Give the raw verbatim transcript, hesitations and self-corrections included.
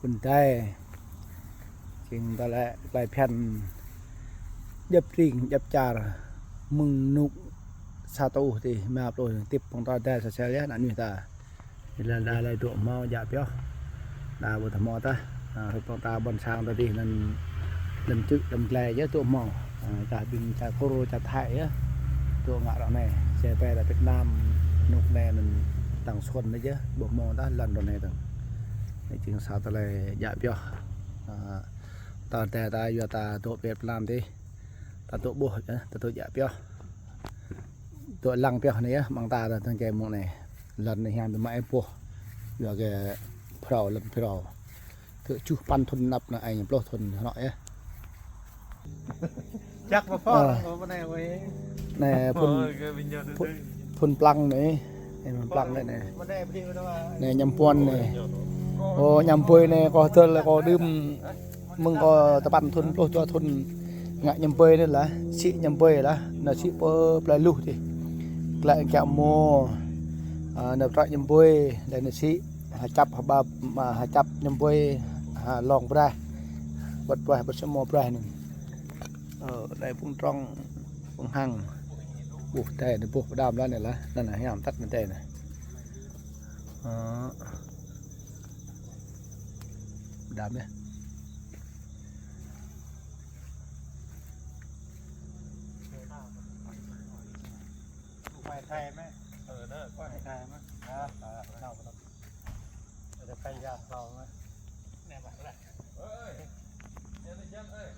Ƀun Dai. Jing ta lĕ tơlơi phiăn djŏp tring, djŏp čar, mơ̆ng rơnŭk sa rơtuh tih, rơma pluh tip pơ̆ng ta Dai sa sel yơh, ană mơnuih ta. Jing lĕ đa lĕ dŏ hmâo djă pioh. Đa ƀu thâo hmâo tah. Ha, hrup pơ̆ng ta ƀôn sang ta dih anŭn lăm čư̆ lăm glai yơh dŏ hmâo. Ha, čar ƀing čar Kur, čar Thai yơh dŏ ngă rŏ anai. Čar pơ ta Việt Nam, rơnŭk anai anŭn tăng xuân anai yơh, ƀu hmâo tah lŏn rŏ anai dơ̆ng. Anai jing sa tơlơi djă pioh. Ha, ta, ta, ta yua ta dŏ pơ Việt Nam dih. Ta dŏ ƀuh, ơ, ta dŏ djă pioh. Dŏ lăng pioh anai yơh, mơ̆ng ta dơ̆ng tơ̆ng čai mơ̆ng anai. Lŏn anai hiam biă mă ih ƀuh. Yua kơ phrâo, lŏn phrâo. Tơjuh păn thŭn anăp anai, pluh thŭn anŏ yơh. Čăk ƀă pho, ơ, ƀă anai wơ̆i. Anai phŭn, ơ, kơ ƀing ñu phŭn, tơtui. Phŭn plăng anai. Anai phŭn plăng anai, anai. Ƀă anai ƀrih ƀă anai. Anai ñăm puăn anai. Ơ, ñăm ƀơi anai, kâo tơl kâo đưm. Mơ̆ng kâo tơpăn thŭn, pluh dua thŭn ngă ñăm ƀơi anai lah, sĭ ñăm ƀơi lah, anai sĭ pơ plơi Luh dih. Klă kiaŏ mô, ơ, anai trăk ñăm ƀơi, đơi anai sĭ, ha čăp ha ƀap, ha čăp ñăm ƀơi, ha lŏng braih, wơ̆t braih, wơ̆t samô braih anŭn. Ơ, đơi phung trong, phung hăng, ƀuh tơ̆ng anai, ƀuh pơđam lah anai lah, anŭn lah hiam tăt anai tơ̆ng anai. Ơ. Pơđam yơh. Khoai thai mơ̆? Ơ, anai, khoai thai mơ̆? Hă? Hă, hă, hă. Ada kaya kau mơ̆? Anai, Pak, lah. Ơi, anai, anai, anai.